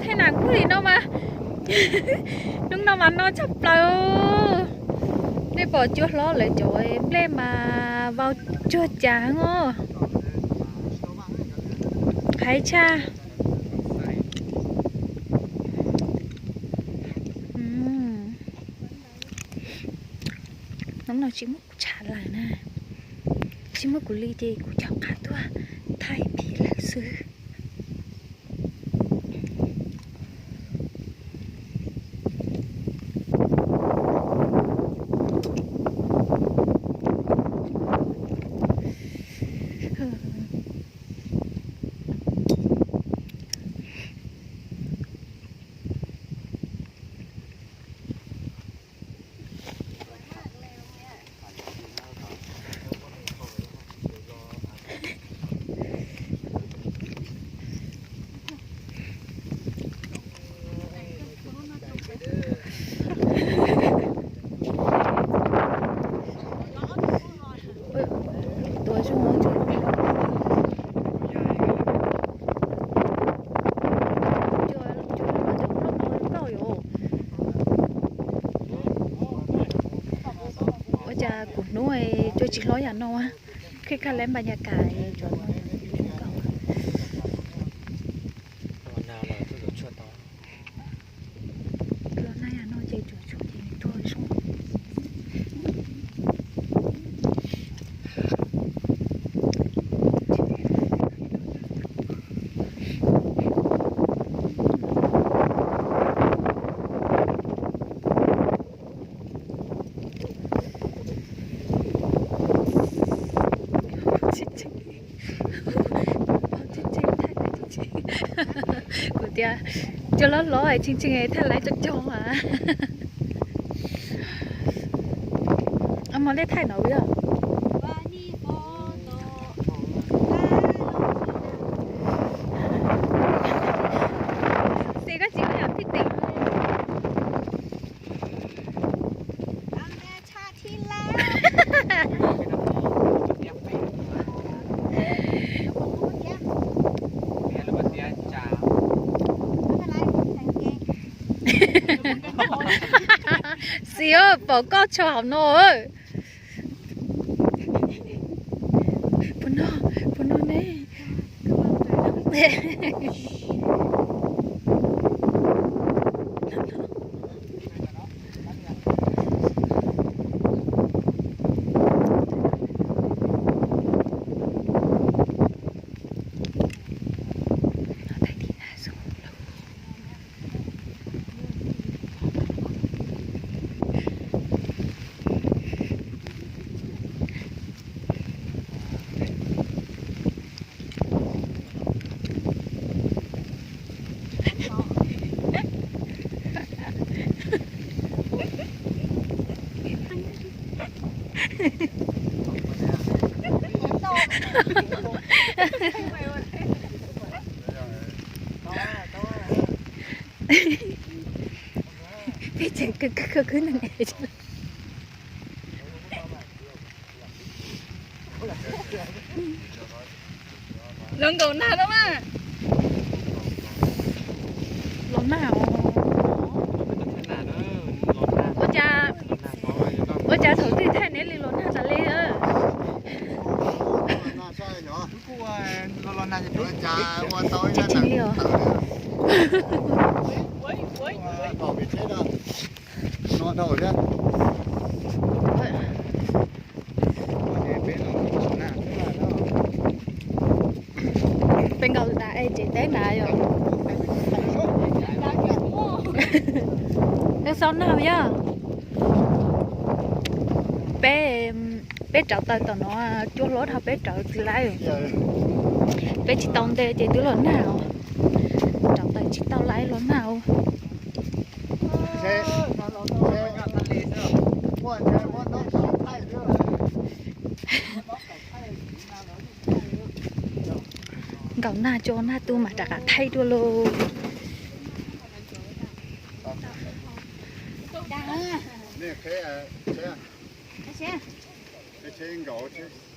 Thaij nas nkuj li no mas, hnub no mas no tshaj plaws. Nej pom cua hlob lawv cov nplej mas vau tsuag cas os. Qhaiv tshaj. Hnub no tsis muab kuv tshav lawm na, tsis muab kuv li ces kuv caum qab tuaj thaij phim lawm xwb. Tuaj zoo, cua, cua hlob no zoo nkauj yom. Ua cas kuv hnub cua tsis hlob yam no, khij khaj leb npa nyas kas cov no zoo nkauj. Los nag yam no ces cua tsuag ces tuag zoo. Kuv tias cua hlob hlob es tsheej tsheej thaij laiv cov cog mas. Mos, nej thaij no yog xi kab tsis yam phij teem. Xi, pom koj tso hauv no. Puas no, puas no ne? Peb tseem khwv khwv khwv neeg es. Los nkaum nag no mas. Los nag os. Ua cas, ua cas thaum twg thaij neb li los nag tas li. Tsis tsis li os. Peb nkaum tas es tsev teb ntawd yom. Peb xaub nag yog. Peb, peb rauv taws tom no, cua hlob dhau peb rauv tsis laib. Peb tsis tau nte ces twb los nag os. Rauv taws tsis tau laib los nag os. Nkaum nag tso nag tu mas rov qab thaij dua lauj. Nkaum.